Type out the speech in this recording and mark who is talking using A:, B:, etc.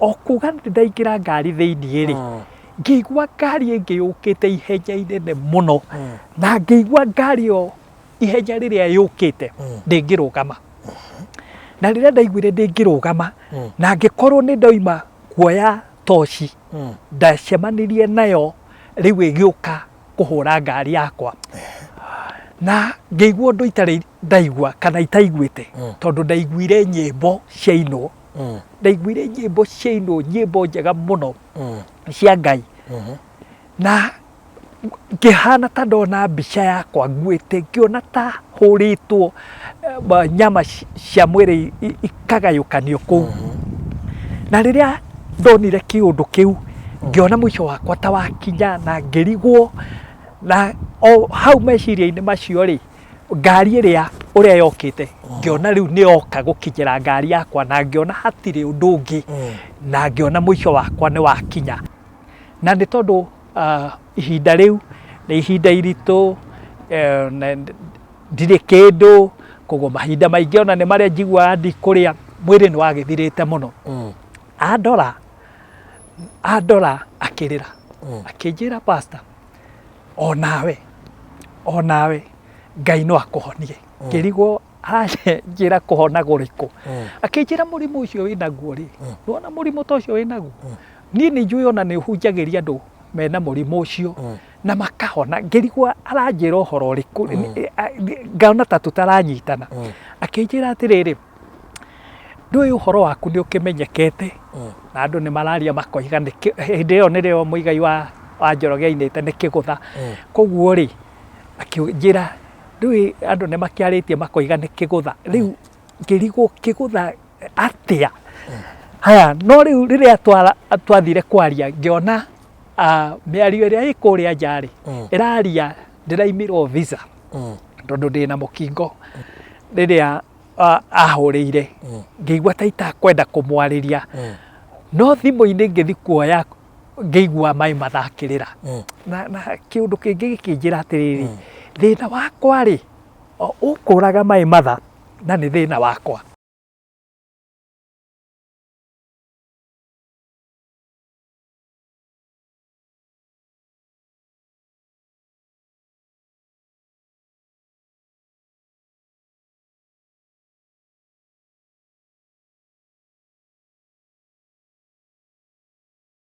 A: O kuga nĩ ndaingĩra ngari thĩiniĩ rĩ, ngĩigua ngari ĩngĩ yũkĩte ihenya inene mũno, na ngĩigua ngari ĩyo ihenya rĩrĩa yũkĩte ndĩngĩrũgama. Na rĩrĩa ndaiguire ndĩngĩrũgama, na ngĩkorwo nĩ ndauma kuoya toci, ndacemanirie nayo rĩu ĩgĩũka kũhũra ngari yakwa, na ngĩigua ũndũ itarĩ ndaigua kana itaiguĩte, tondũ ndaiguire nyĩmbo ciainwo. Ndaiguire nyĩmbo ciainwo, nyĩmbo njega mũno cia Ngai, na ngĩhana ta ndona mbica yakwa nguĩte, ngĩona ta hũrĩtwo nyama cia mwĩrĩ ikagayũkanio kũu. Na rĩrĩa ndonire kĩũndũ kĩu, ngĩona mũico wakwa ta wakinya na ngĩrigwo. Na o hau meciria-inĩ macio rĩ, ngari ĩrĩa ũrĩa yokĩte, ngĩona rĩu nĩ yoka gũkinyĩra ngari yakwa, na ngĩona hatirĩ ũndũ ũngĩ, na ngĩona mũico wakwa nĩ wakinya. Na nĩ tondũ ihinda rĩu nĩ ihinda iritũ, ndirĩ kĩndũ, koguo mahinda maingĩ ona nĩ marĩa njiguaga ndikũrĩa, mwĩrĩ nĩ wagĩthirĩte mũno. Andora andora akĩrĩra, akĩnjĩra, "Pastor, onawe onawe Ngai no akũhonie." Ngĩrigwo aranjĩra kũhona gũrĩkũ. Akĩnjĩra, "Mũrimũ ũcio wĩnaguo rĩ, nĩwona mũrimũ ta ũcio wĩnaguo, niĩ nĩ njũĩ ona nĩ ũhunjagĩria andũ mena mũrimũ ũcio na makahona." Ngĩrigwo aranjĩra ũhoro ũrĩkũ, ngona ta tũtaranyitana. Akĩnjĩra atĩrĩrĩ, "Ndũĩ ũhoro waku nĩ ũkĩmenyekete na andũ nĩ mararia makoiga nĩ hĩndĩ ĩyo nĩrĩo Mũigai wa Njoroge ainĩte nĩ kĩgũtha." Koguo rĩ, akĩnjĩra, "Ndũĩ andũ nĩ makĩarĩtie makoiga nĩ kĩgũtha." Rĩu ngĩrigwo kĩgũtha atĩa haya. No rĩu rĩrĩa twathire kwaria, ngĩona mĩario ĩrĩa ĩ kũrĩa nja rĩ, ĩraria ndĩraimirwo visa tondũ ndĩna mũkingo. Rĩrĩa ahũrĩire, ngĩigua ta itakwenda kũmwarĩria, no thimũ-inĩ ngĩthi kuoya, ngĩigua maĩ mathakĩrĩra, na kĩũndũ kĩngĩ gĩkĩnjĩra atĩrĩrĩ, thĩna wakwa rĩ, ũkũraga maĩ matha na nĩ thĩna wakwa.